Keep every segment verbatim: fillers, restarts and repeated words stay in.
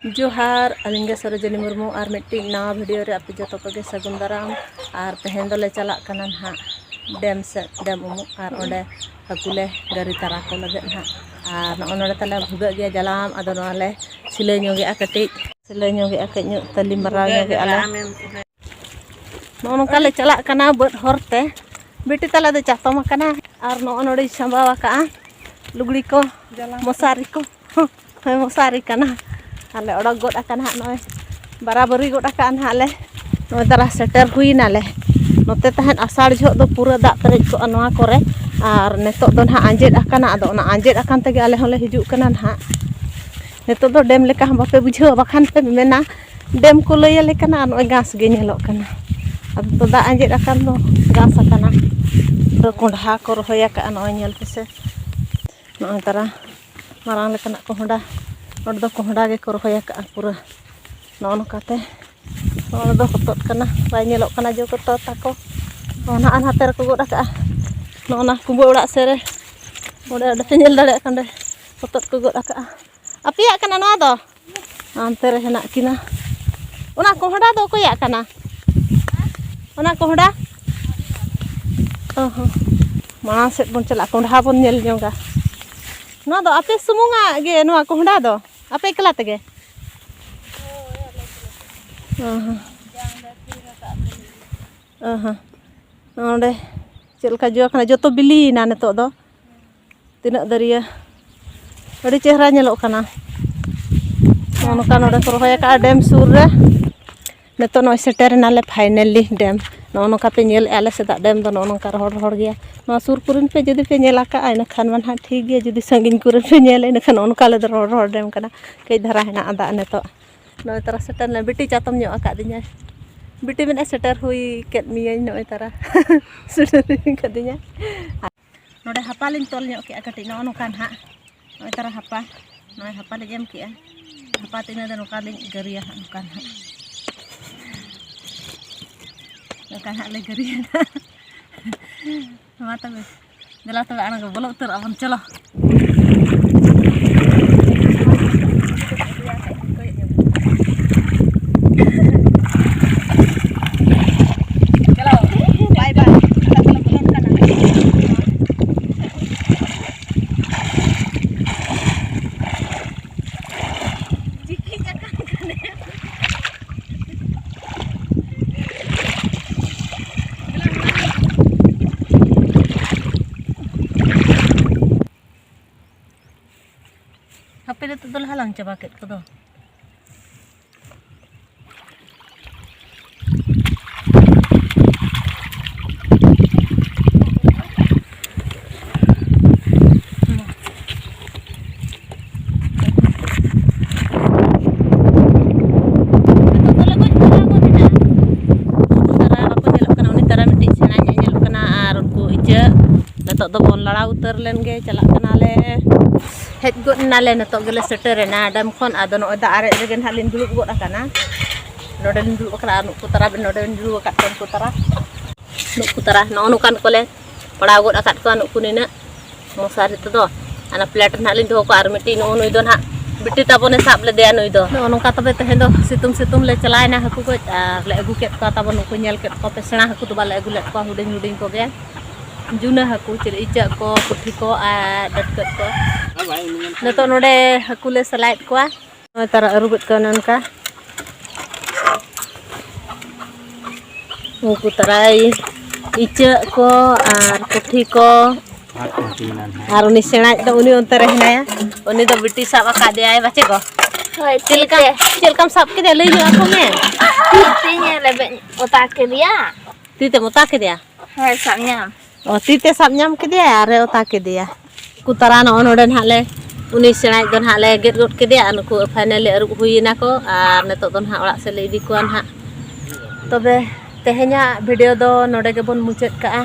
ᱡᱚᱦᱟᱨ, ᱟᱹᱞᱤᱧ ᱜᱮ ᱥᱚᱨᱳᱡᱤᱱᱤ ᱢᱩᱨᱢᱩ᱾ ᱟᱨ ᱢᱤᱫᱴᱤᱡ ᱱᱟᱣᱟ ᱵᱷᱤᱰᱤᱭᱳ ᱨᱮ ᱟᱯᱮ ᱡᱚᱛᱚ ᱠᱚᱜᱮ ᱥᱟᱹᱜᱩᱱ ᱫᱟᱨᱟᱢ᱾ ᱟᱨ ᱛᱮᱦᱮᱧ ᱫᱚᱞᱮ ᱪᱟᱞᱟᱜ ᱠᱟᱱᱟ ᱱᱟᱦᱟᱜ ᱰᱮᱢ ᱥᱮᱫ, ᱰᱮᱢ ᱩᱢᱩᱜ, ᱟᱨ ᱚᱸᱰᱮ ᱦᱟᱹᱠᱩ ᱞᱮ ᱜᱟᱹᱨᱤ ᱛᱟᱨᱟ ᱠᱚ ᱞᱟᱹᱜᱤᱫ ᱱᱟᱦᱟᱜ᱾ ᱟᱨ ᱱᱚᱜᱼᱚ ᱱᱚᱰᱮ ᱛᱟᱞᱮ ᱵᱷᱩᱜᱟᱹᱜ ᱜᱮᱭᱟ ᱡᱟᱞᱟᱢ, ᱟᱫᱚ ᱱᱚᱣᱟ ᱞᱮ ᱥᱤᱞᱟᱹᱭ ᱧᱚᱜᱮᱜᱼᱟ ᱠᱟᱹᱴᱤᱡ, ᱥᱤᱞᱟᱹᱭ ᱧᱚᱜᱮᱜᱼᱟ ᱠᱟᱹᱡ ᱧᱚᱜ ᱛᱟᱹᱞᱤᱢ ᱢᱟᱨᱟᱣ ᱧᱚᱜᱮᱜᱼᱟ ᱞᱮ᱾ ᱱᱚᱜᱼᱚ ᱱᱚᱝᱠᱟ ᱞᱮ ᱪᱟᱞᱟᱜ ᱠᱟᱱᱟ ᱵᱟᱹᱫᱽ ᱦᱚᱨ ᱛᱮ᱾ ᱵᱤᱴᱤ ᱛᱟᱞᱮ ᱫᱚ ᱪᱟᱛᱚᱢ ᱟᱠᱟᱱᱟ, ᱟᱨ ᱱᱚᱜᱼᱚ ᱱᱚᱰᱮᱧ ᱥᱟᱢᱵᱟᱣ ᱟᱠᱟᱜᱼᱟ ᱞᱩᱜᱽᱲᱤ ᱠᱚ, ᱢᱚᱥᱟᱨᱤ ᱠᱚ᱾ ᱦᱳᱭ, ᱢᱚᱥᱟᱨᱤ ᱠᱟᱱᱟ᱾ ᱟᱨ ᱞᱮ ᱚᱰᱚᱠ ᱜᱚᱫ ᱟᱠᱟᱱᱟ ᱦᱟᱸᱜ, ᱱᱚᱜᱼᱚᱭ ᱵᱟᱨᱟᱵᱟᱹᱨᱤ ᱜᱚᱫ ᱟᱠᱟᱜᱼᱟ ᱱᱟᱦᱟᱜ ᱞᱮ᱾ ᱱᱚᱜᱼᱚᱭ ᱛᱟᱨᱟ ᱥᱮᱴᱮᱨ ᱦᱩᱭ ᱱᱟᱞᱮ᱾ ᱱᱚᱛᱮ ᱛᱟᱦᱮᱸᱫ ᱟᱥᱟᱲ ᱡᱚᱦᱚᱜ ᱫᱚ ᱯᱩᱨᱟᱹ ᱫᱟᱜ ᱯᱮᱨᱮᱡ ᱠᱚᱜᱼᱟ ᱱᱚᱣᱟ ᱠᱚᱨᱮ, ᱟᱨ ᱱᱤᱛᱚᱜ ᱫᱚ ᱱᱟᱦᱟᱜ ᱟᱸᱡᱮᱫ ᱟᱠᱟᱱᱟ᱾ ᱟᱫᱚ ᱚᱱᱟ ᱟᱸᱡᱮᱫ ᱟᱠᱟᱱ ᱛᱮᱜᱮ ᱟᱞᱮ ᱦᱚᱸᱞᱮ ᱦᱤᱡᱩᱜ ᱠᱟᱱᱟ ᱱᱟᱦᱟᱜ᱾ ᱱᱤᱛᱚᱜ ᱫᱚ ᱰᱮᱢ ᱞᱮᱠᱟ ᱦᱚᱸ ᱵᱟᱯᱮ ᱵᱩᱡᱷᱟᱹᱣᱟ, ᱵᱟᱠᱷᱟᱱ ᱯᱮ ᱢᱮᱱᱟ ᱰᱮᱢ ᱠᱚ ᱞᱟᱹᱭ ᱟᱞᱮ ᱠᱟᱱᱟ ᱟᱨ ᱱᱚᱜᱼᱚᱭ ᱜᱷᱟᱥ ᱜᱮ ᱧᱮᱞᱚᱜ ᱠᱟᱱᱟ᱾ ᱟᱫᱚ ᱫᱟᱜ ᱟᱸᱡᱮᱫ ᱟᱠᱟᱱ ᱫᱚ ᱜᱷᱟᱥ ᱟᱠᱟᱱᱟ᱾ ᱟᱫᱚ ᱠᱚᱸᱰᱷᱟ ᱠᱚ ᱨᱚᱦᱚᱭ ᱟᱠᱟᱜᱼᱟ, ᱱᱚᱜᱼᱚᱭ ᱧᱮᱞ ᱯᱮᱥᱮ᱾ ᱱᱚᱜᱼᱚᱭ ᱛᱟᱨᱟ ᱢᱟᱨᱟᱝ ᱞᱮᱠᱟᱱᱟᱜ ᱠᱚᱸᱦᱰᱟ, ᱱᱚᱰᱮ ᱫᱚ ᱠᱚᱸᱦᱰᱟ ᱜᱮᱠᱚ ᱨᱚᱦᱚᱭ ᱟᱠᱟᱜᱼᱟ ᱯᱩᱨᱟᱹ᱾ ᱱᱚᱜᱼᱚ ᱱᱚᱝᱠᱟᱛᱮ ᱱᱚᱜᱼᱚ ᱱᱚᱰᱮ ᱫᱚ ᱦᱚᱛᱚᱫ ᱠᱟᱱᱟ, ᱵᱟᱭ ᱧᱮᱞᱚᱜ ᱠᱟᱱᱟ ᱡᱚ ᱠᱚ ᱛᱟᱠᱚ᱾ ᱱᱚᱜᱼᱚ ᱱᱟᱦᱟᱜ ᱱᱟᱛᱮ ᱨᱮᱠᱚ ᱜᱚᱫ ᱟᱠᱟᱜᱼᱟ, ᱱᱚᱜᱼᱚ ᱱᱟ ᱠᱩᱢᱵᱟᱹ ᱚᱲᱟᱜ ᱥᱮᱫ ᱨᱮ, ᱚᱸᱰᱮ, ᱚᱸᱰᱮ ᱯᱮ ᱧᱮᱞ ᱫᱟᱲᱮᱭᱟᱜ ᱠᱟᱱᱟ, ᱚᱸᱰᱮ ᱦᱚᱛᱚᱫ ᱠᱚ ᱜᱚᱫ ᱟᱠᱟᱜᱼᱟ᱾ ᱟᱯᱮᱭᱟᱜ ᱠᱟᱱᱟ ᱱᱚᱣᱟ ᱫᱚ? ᱦᱟᱱᱛᱮ ᱨᱮ ᱦᱮᱱᱟᱜ ᱠᱤᱱᱟ᱾ ᱚᱱᱟ ᱠᱚᱸᱦᱰᱟ ᱫᱚ ᱚᱠᱚᱭᱟᱜ ᱠᱟᱱᱟ? ᱚᱱᱟ ᱠᱚᱸᱦᱰᱟ? ᱚ ᱦᱚᱸ᱾ ᱢᱟᱲᱟᱝ ᱥᱮᱫ ᱵᱚᱱ ᱪᱟᱞᱟᱜᱼᱟ, ᱠᱚᱸᱰᱷᱟ ᱵᱚᱱ ᱧᱮᱞ ᱧᱚᱜᱟ᱾ ᱱᱚᱣᱟ ᱫᱚ ᱟᱯᱮ ᱥᱩᱢᱩᱝᱟᱜ ᱜᱮ, ᱱᱚᱣᱟ ᱠᱚᱸᱦᱰᱟ ᱫᱚ? ᱟᱯᱮ ᱮᱠᱞᱟ ᱛᱮᱜᱮ? ᱚ ᱦᱚᱸ᱾ ᱚ ᱦᱚᱸ᱾ ᱱᱚᱰᱮ ᱪᱮᱫ ᱞᱮᱠᱟ ᱡᱚ ᱠᱟᱱᱟ, ᱡᱚᱛᱚ ᱵᱤᱞᱤᱭᱮᱱᱟ ᱱᱤᱛᱚᱜ ᱫᱚ᱾ ᱛᱤᱱᱟᱹᱜ ᱫᱟᱹᱨᱭᱟᱹ, ᱟᱹᱰᱤ ᱪᱮᱦᱨᱟ ᱧᱮᱞᱚᱜ ᱠᱟᱱᱟ᱾ ᱱᱚᱜᱼᱚ ᱱᱚᱝᱠᱟ ᱱᱚᱰᱮ ᱠᱚ ᱨᱚᱦᱚᱭ ᱟᱠᱟᱫᱼᱟ ᱰᱮᱢ ᱥᱩᱨ ᱨᱮ᱾ ᱱᱤᱛᱚᱜ ᱱᱚᱜᱼᱚᱭ ᱥᱮᱴᱮᱨ ᱮᱱᱟᱞᱮ finally ᱰᱮᱢ᱾ ᱱᱚᱜᱼᱚ ᱱᱚᱝᱠᱟ ᱯᱮ ᱧᱮᱞᱮᱫᱼᱟ ᱟᱞᱮ ᱥᱮᱫᱟᱜ ᱰᱮᱢ ᱫᱚ ᱱᱚᱜᱼᱚ ᱱᱚᱝᱠᱟ ᱨᱚᱦᱚᱲ ᱨᱚᱦᱚᱲ ᱜᱮᱭᱟ᱾ ᱱᱚᱣᱟ ᱥᱩᱨ ᱠᱚᱨᱮᱱ ᱯᱮ ᱡᱩᱫᱤ ᱯᱮ ᱧᱮᱞ ᱟᱠᱟᱫᱼᱟ ᱤᱱᱟᱹᱠᱷᱟᱱ ᱢᱟ ᱱᱟᱦᱟᱜ ᱴᱷᱤᱠ ᱜᱮᱭᱟ, ᱡᱩᱫᱤ ᱥᱟᱺᱜᱤᱧ ᱠᱚᱨᱮᱱ ᱯᱮ ᱧᱮᱞᱟ ᱤᱱᱟᱹᱠᱷᱟᱱ ᱱᱚᱜᱼᱚ ᱱᱚᱝᱠᱟ ᱟᱞᱮ ᱫᱚ ᱨᱚᱦᱚᱲ ᱨᱚᱦᱚᱲ ᱰᱮᱢ ᱠᱟᱱᱟ, ᱠᱟᱹᱡ ᱫᱷᱟᱨᱟ ᱦᱮᱱᱟᱜᱼᱟ ᱫᱟᱜ ᱱᱤᱛᱚᱜ᱾ ᱱᱚᱜᱼᱚᱭ ᱛᱟᱨᱟ ᱥᱮᱴᱮᱨ ᱮᱱᱟ, ᱵᱤᱴᱤ ᱪᱟᱛᱚᱢ ᱧᱚᱜ ᱟᱠᱟᱫᱤᱧᱟᱭ᱾ ᱵᱤᱴᱤ ᱢᱮᱱᱮᱫᱼᱟ ᱥᱮᱴᱮᱨ ᱦᱩᱭ ᱠᱮᱫ ᱢᱤᱭᱟᱹᱧ, ᱱᱚᱜᱼᱚᱭ ᱛᱟᱨᱟ ᱥᱮᱴᱮᱨ ᱦᱩᱭ ᱠᱟᱫᱤᱧᱟ᱾ ᱱᱚᱰᱮ ᱦᱟᱯᱟ ᱞᱤᱧ ᱛᱚᱞ ᱧᱚᱜ ᱠᱮᱜᱼᱟ ᱠᱟᱹᱴᱤᱡ, ᱱᱚᱜᱼᱚ ᱱᱚᱝᱠᱟ ᱱᱟᱦᱟᱜ᱾ ᱱᱚᱜᱼᱚᱭ ᱛᱟᱨᱟ ᱦᱟᱯᱟ, ᱱᱚᱜᱼᱚᱭ ᱦᱟᱯᱟ ᱞᱤᱧ ᱮᱢ ᱠᱮᱜᱼᱟ᱾ ᱦᱟᱯᱟ ᱛᱤᱱᱟᱹᱜ ᱫᱚ ᱱᱚᱝᱠᱟ ᱞᱤᱧ ᱜᱟᱹᱨᱤᱭᱟ ᱦᱟᱸᱜ, ᱱᱚᱝᱠᱟ ᱱᱟᱦᱟᱜ᱾ ᱱᱚᱝᱠᱟ ᱱᱟᱦᱟᱜ ᱞᱮ ᱜᱟᱹᱨᱤᱭᱟ᱾ ᱢᱟ ᱛᱚᱵᱮ, ᱫᱮᱞᱟ ᱛᱚᱵᱮ ᱟᱬᱜᱚ ᱵᱚᱞᱚ ᱩᱛᱟᱹᱨᱚᱜᱼᱟ ᱵᱚᱱ, ᱪᱚᱞᱚ᱾ ᱫᱚᱞᱮ ᱦᱟᱞᱟᱝ ᱪᱟᱵᱟ ᱠᱮᱫ ᱠᱚᱫᱚ᱾ ᱱᱤᱛᱚᱜ ᱫᱚᱞᱮ ᱜᱚᱡ ᱪᱟᱵᱟ ᱜᱚᱫ ᱮᱱᱟ᱾ ᱛᱟᱨᱟ ᱵᱟᱠᱚ ᱧᱮᱞᱚᱜ ᱠᱟᱱᱟ, ᱩᱱᱤ ᱛᱟᱨᱟ ᱢᱤᱫᱴᱤᱡ ᱥᱮᱬᱟ ᱧᱚᱜ ᱮ ᱧᱮᱞᱚᱜ ᱠᱟᱱᱟ, ᱟᱨ ᱩᱱᱠᱩ ᱤᱪᱟᱹᱜ᱾ ᱱᱤᱛᱚᱜ ᱫᱚ ᱵᱚᱱ ᱞᱟᱲᱟᱣ ᱩᱛᱟᱹᱨ ᱞᱮᱱ ᱜᱮ, ᱪᱟᱞᱟᱜ ᱠᱟᱱᱟᱞᱮ᱾ ᱦᱮᱡ ᱜᱚᱫ ᱮᱱᱟᱞᱮ, ᱱᱤᱛᱚᱜ ᱜᱮᱞᱮ ᱥᱮᱴᱮᱨ ᱮᱱᱟ ᱰᱮᱢ ᱠᱷᱚᱱ᱾ ᱟᱫᱚ ᱱᱚᱜᱼᱚᱭ ᱫᱟᱜ ᱟᱨᱮᱡ ᱨᱮᱜᱮ ᱱᱟᱦᱟᱜ ᱞᱤᱧ ᱫᱩᱲᱩᱵ ᱜᱚᱫ ᱟᱠᱟᱱᱟ᱾ ᱱᱚᱰᱮ ᱞᱤᱧ ᱫᱩᱲᱩᱵ ᱟᱠᱟᱱᱟ, ᱟᱨ ᱱᱩᱠᱩ ᱛᱟᱨᱟ ᱵᱮᱱ ᱱᱚᱰᱮ ᱵᱮᱱ ᱫᱩᱲᱩᱵ ᱟᱠᱟᱫ ᱠᱚᱣᱟ, ᱱᱩᱠᱩ ᱛᱟᱨᱟ, ᱱᱩᱠᱩ ᱛᱟᱨᱟ ᱱᱚᱜᱼᱚ ᱱᱚᱝᱠᱟᱱ ᱠᱚᱞᱮ ᱯᱟᱲᱟᱣ ᱜᱚᱫ ᱟᱠᱟᱫ ᱠᱚᱣᱟ, ᱱᱩᱠᱩ ᱱᱤᱱᱟᱹᱜ ᱢᱚᱥᱟᱨᱤ ᱛᱮᱫᱚ᱾ ᱚᱱᱟ ᱯᱞᱮᱴ ᱨᱮ ᱱᱟᱦᱟᱜ ᱞᱤᱧ ᱫᱚᱦᱚ ᱠᱚᱣᱟ, ᱟᱨ ᱢᱤᱫᱴᱤᱡ ᱱᱩᱜᱼᱩ ᱱᱩᱭ ᱫᱚ ᱱᱟᱦᱟᱜ ᱵᱤᱴᱤ ᱛᱟᱵᱚᱱᱮ ᱥᱟᱵ ᱞᱮᱫᱮᱭᱟ ᱱᱩᱭ ᱫᱚ᱾ ᱱᱚᱜᱼᱚ ᱱᱚᱝᱠᱟ ᱛᱚᱵᱮ ᱛᱮᱦᱮᱧ ᱫᱚ ᱥᱤᱛᱩᱝ ᱥᱤᱛᱩᱝ ᱞᱮ ᱪᱟᱞᱟᱣᱮᱱᱟ ᱦᱟᱹᱠᱩ ᱜᱚᱡ, ᱟᱨ ᱞᱮ ᱟᱹᱜᱩ ᱠᱮᱫ ᱠᱚᱣᱟ ᱛᱟᱵᱚᱱ, ᱱᱩᱠᱩ ᱧᱮᱞ ᱠᱮᱫ ᱠᱚᱣᱟ ᱯᱮ, ᱥᱮᱬᱟ ᱦᱟᱹᱠᱩ ᱫᱚ ᱵᱟᱞᱮ ᱟᱹᱜᱩ ᱞᱮᱫ ᱠᱚᱣᱟ, ᱦᱩᱰᱤᱧ ᱦᱩᱰᱤᱧ ᱠᱚᱜᱮ᱾ ᱡᱩᱱᱟᱹ ᱦᱟᱹᱠᱩ, ᱪᱤᱞᱤ ᱤᱪᱟᱹᱜ ᱠᱚ, ᱯᱩᱴᱷᱤ ᱠᱚ ᱟᱨ ᱰᱟᱹᱴᱠᱟᱹ ᱠᱚ᱾ ᱱᱤᱛᱚᱜ ᱱᱚᱰᱮ ᱦᱟᱹᱠᱩ ᱞᱮ ᱥᱟᱞᱟᱭᱮᱫ ᱠᱚᱣᱟ᱾ ᱱᱚᱜᱼᱚᱭ ᱛᱟᱨᱟ ᱟᱹᱨᱩᱵᱮᱫ ᱠᱚᱣᱟ ᱚᱱᱮ ᱚᱱᱠᱟ᱾ ᱩᱱᱠᱩ ᱛᱟᱨᱟᱭ ᱤᱪᱟᱹᱜ ᱠᱚ ᱟᱨ ᱯᱩᱴᱷᱤ ᱠᱚ᱾ ᱟᱨ ᱩᱱᱤ ᱥᱮᱬᱟᱭᱤᱡ ᱫᱚ ᱩᱱᱤ ᱚᱱᱛᱮ ᱨᱮ ᱦᱮᱱᱟᱭᱟ᱾ ᱩᱱᱤ ᱫᱚ ᱵᱤᱴᱤ ᱥᱟᱵ ᱟᱠᱟᱫᱮᱭᱟᱭ, ᱵᱟᱪᱮ ᱜᱚ? ᱦᱳᱭ, ᱪᱮᱫ ᱞᱮᱠᱟ, ᱛᱤ ᱛᱮ᱾ ᱪᱮᱫ ᱞᱮᱠᱟᱢ ᱥᱟᱵ ᱠᱮᱫᱮᱭᱟ? ᱞᱟᱹᱭ ᱧᱚᱜ ᱟᱠᱚ ᱢᱮ᱾ ᱛᱤᱧᱮ ᱞᱮᱵᱮᱫ ᱚᱛᱟ ᱠᱮᱫᱮᱭᱟ᱾ ᱛᱤ ᱛᱮᱢ ᱚᱛᱟ ᱠᱮᱫᱮᱭᱟ? ᱦᱳᱭ, ᱥᱟᱵ ᱧᱟᱢ᱾ ᱚ, ᱛᱤ ᱛᱮ ᱥᱟᱵ ᱧᱟᱢ ᱠᱮᱫᱮᱭᱟᱭ ᱟᱨᱮ ᱚᱛᱟ ᱠᱮᱫᱮᱭᱟ᱾ ᱩᱱᱠᱩ ᱛᱟᱨᱟ ᱱᱚᱜᱼᱚ ᱱᱚᱰᱮ ᱱᱟᱦᱟᱜ ᱞᱮ, ᱩᱱᱤ ᱥᱮᱬᱟᱭᱤᱡ ᱫᱚ ᱱᱟᱦᱟᱜ ᱞᱮ ᱜᱮᱫ ᱜᱚᱫ ᱠᱮᱫᱮᱭᱟ, ᱟᱨ ᱱᱩᱠᱩ finally ᱟᱹᱨᱩᱵ ᱦᱩᱭ ᱮᱱᱟ ᱠᱚ, ᱟᱨ ᱱᱤᱛᱚᱜ ᱫᱚ ᱱᱟᱦᱟᱜ ᱚᱲᱟᱜ ᱥᱮᱫ ᱞᱮ ᱤᱫᱤ ᱠᱚᱣᱟ ᱱᱟᱦᱟᱜ᱾ ᱛᱚᱵᱮ ᱛᱮᱦᱮᱧᱟᱜ video ᱫᱚ ᱱᱚᱰᱮ ᱜᱮᱵᱚᱱ ᱢᱩᱪᱟᱹᱫ ᱠᱟᱜᱼᱟ᱾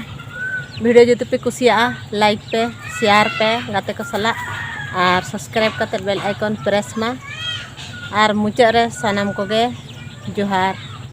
Video ᱡᱩᱫᱤ ᱯᱮ ᱠᱩᱥᱤᱭᱟᱜᱼᱟ, like ᱯᱮ, share ᱯᱮ ᱜᱟᱛᱮ ᱠᱚ ᱥᱟᱞᱟᱜ, ᱟᱨ subscribe ᱠᱟᱛᱮ bell icon press ᱢᱟ᱾ ᱟᱨ ᱢᱩᱪᱟᱹᱫ ᱨᱮ ᱥᱟᱱᱟᱢ ᱠᱚᱜᱮ ᱡᱚᱦᱟᱨ᱾